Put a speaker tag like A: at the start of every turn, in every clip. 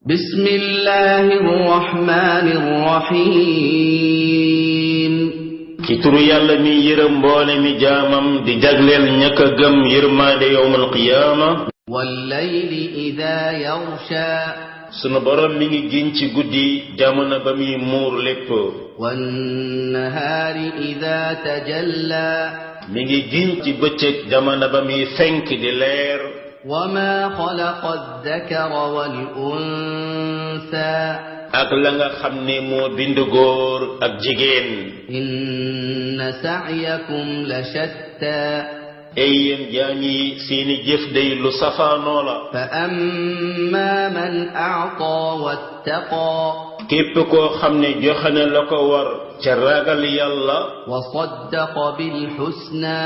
A: بسم الله الرحمن الرحيم
B: ci turu yàlla mi yërëm mboole mi jaamam di jagleel ñaka gëm yërmaade yowmal qiyaama
A: والليل إذا يغشى
B: sunu borom mi ngi giñ ci guddi jamono ba muy muur lépp
A: والنهار إذا تجلى
B: mi ngi giñ ci bëccëg jamono ba muy fenk di leer
A: وما خلق الذكر والأنثى
B: ak la nga xam ne moo bind góor ak jigéen
A: إن سعيكم لشتى
B: ay yéen jaam yi seeni jëf day lu safaanoo la
A: فأما من أعطى واتقى
B: képp koo xam ne joxe na la ko war ca ragal yàlla
A: وصدق بالحسنى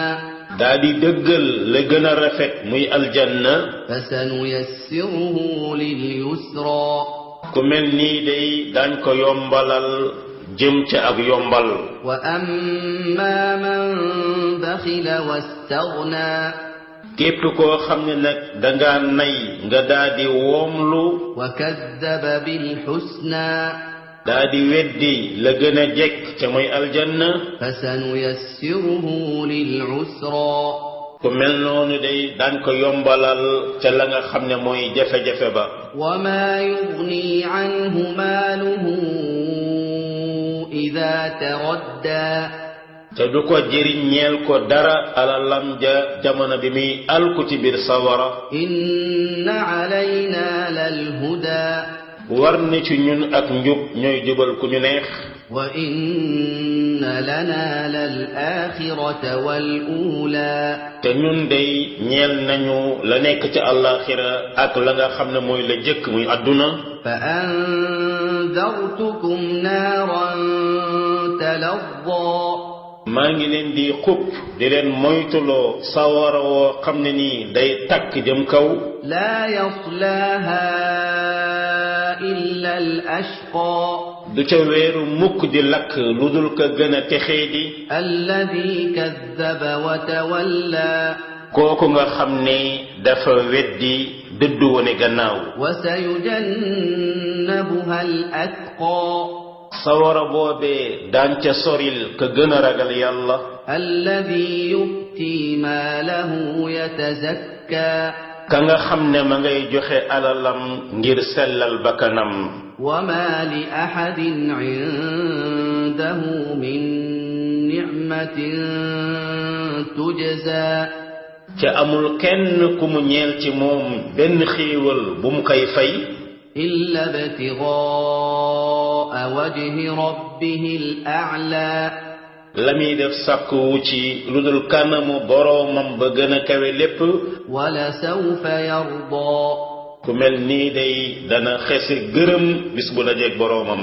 B: daa di dëggal la gën a rafet muy aljanna
A: فسنيسره لليسرى
B: ku mel nii day daañ ko yombalal jëm ca ak yombal
A: وأما من بخل واستغنى
B: képp koo xam ne nag danga nay nga daa di woomlu
A: وكذب بالحسنى
B: daa di weddi la gën a jekk ca muy aljanna
A: فسنيسره للعسرى
B: ku mel noonu day daañ ko yombalal ca la nga xam ne mooy jafe-jafe ba
A: وما يغني عنه ماله إذا تردى
B: te du ko jëriñ ñeel ko dara alalam ja jamono bi muy alku ci biir sawara
A: إن علينا للهدى
B: war na ci ñun ak njub ñooy jubal ku ñu neex
A: وإن لنا للآخرة والأولى
B: te ñun day ñeel nañu la nekk ci àllaaxira ak la nga xam ne mooy la jëkk muy àdduna
A: فأنذرتكم نارا تلظى
B: maa ngi leen di xub di leen moytuloo sawara woo xam ne nii day takk jëm kaw
A: لا يصلاها إلا الأشقى
B: du ca weeru mukk di lakk lu dul ka gën a texee di
A: الذي كذب وتولى
B: kooku nga xam ne dafa weddi dëddu wone gannaaw
A: وسيجنبها الأتقى
B: sawara boobee daan ca soril ka gën a ragal yàlla
A: الذي يؤتي ماله يتزكى
B: ka nga xam ne ma ngay joxe alalam ngir sellal bakkanam
A: وما لأحد عنده من نعمة تجزى
B: ca amul kenn ku mu ñeel ci moom benn xéewal bu mu koy fay
A: إلا ابتغاء وجه ربه الأعلى
B: la muy def sàkkuwu ci lu dul kanamu boroomam ba gën a kawe lépp
A: ولسوف يرضى
B: ku mel nii day dana xese gërëm bis bu dajeeg boroomam